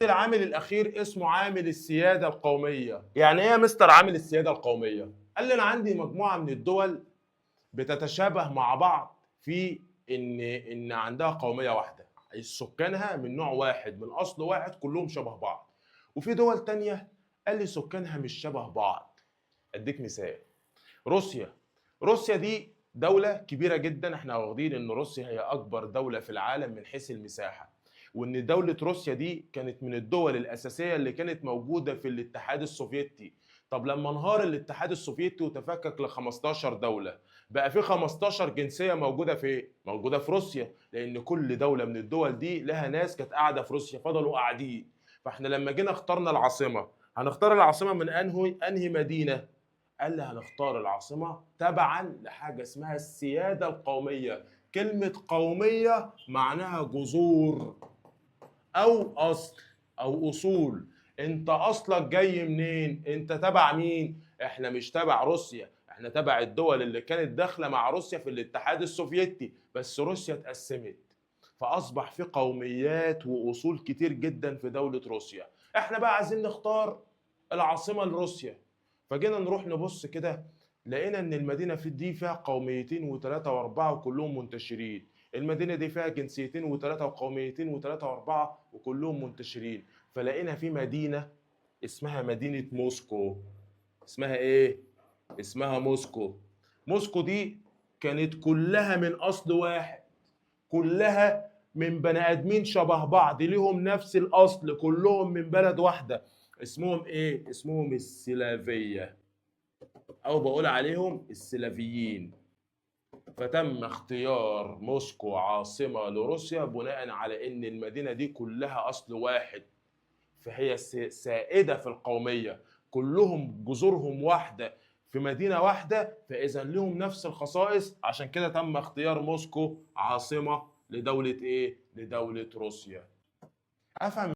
العامل الاخير اسمه عامل السيادة القومية. يعني ايه يا مستر عامل السيادة القومية؟ قال لي انا عندي مجموعة من الدول بتتشابه مع بعض في ان عندها قومية واحدة، سكانها من نوع واحد، من اصل واحد، كلهم شبه بعض. وفي دول تانية قال لي سكانها مش شبه بعض. اديك مثال، روسيا. روسيا دي دولة كبيرة جدا، احنا واخدين ان روسيا هي اكبر دولة في العالم من حيث المساحة، وان دولة روسيا دي كانت من الدول الاساسية اللي كانت موجودة في الاتحاد السوفيتي. طب لما انهار الاتحاد السوفيتي وتفكك ل 15 دولة، بقى في 15 جنسية موجودة في موجودة في روسيا، لان كل دولة من الدول دي لها ناس كانت قاعدة في روسيا فضلوا قاعدين. فاحنا لما جينا اخترنا العاصمة، هنختار العاصمة من انهي مدينة؟ قال لي هنختار العاصمة تبعا لحاجة اسمها السيادة القومية. كلمة قومية معناها جذور أو أصل أو أصول. أنت أصلك جاي منين؟ أنت تبع مين؟ إحنا مش تبع روسيا، إحنا تبع الدول اللي كانت داخلة مع روسيا في الاتحاد السوفيتي، بس روسيا اتقسمت فأصبح في قوميات وأصول كتير جدا في دولة روسيا. إحنا بقى عايزين نختار العاصمة لروسيا، فجينا نروح نبص كده لقينا ان المدينة في دي فيها قوميتين وثلاثة واربعة وكلهم منتشرين، المدينة دي فيها جنسيتين وثلاثة وقوميتين وثلاثة واربعة وكلهم منتشرين. فلقينا في مدينة اسمها مدينة موسكو. اسمها ايه؟ اسمها موسكو. موسكو دي كانت كلها من اصل واحد، كلها من بني ادمين شبه بعض، ليهم نفس الاصل، كلهم من بلد واحدة. اسمهم ايه؟ اسمهم السلافية، او بقول عليهم السلافيين. فتم اختيار موسكو عاصمة لروسيا بناء على ان المدينة دي كلها اصل واحد، فهي سائدة في القومية، كلهم جذورهم واحدة في مدينة واحدة، فإذا لهم نفس الخصائص. عشان كده تم اختيار موسكو عاصمة لدولة ايه؟ لدولة روسيا. افهم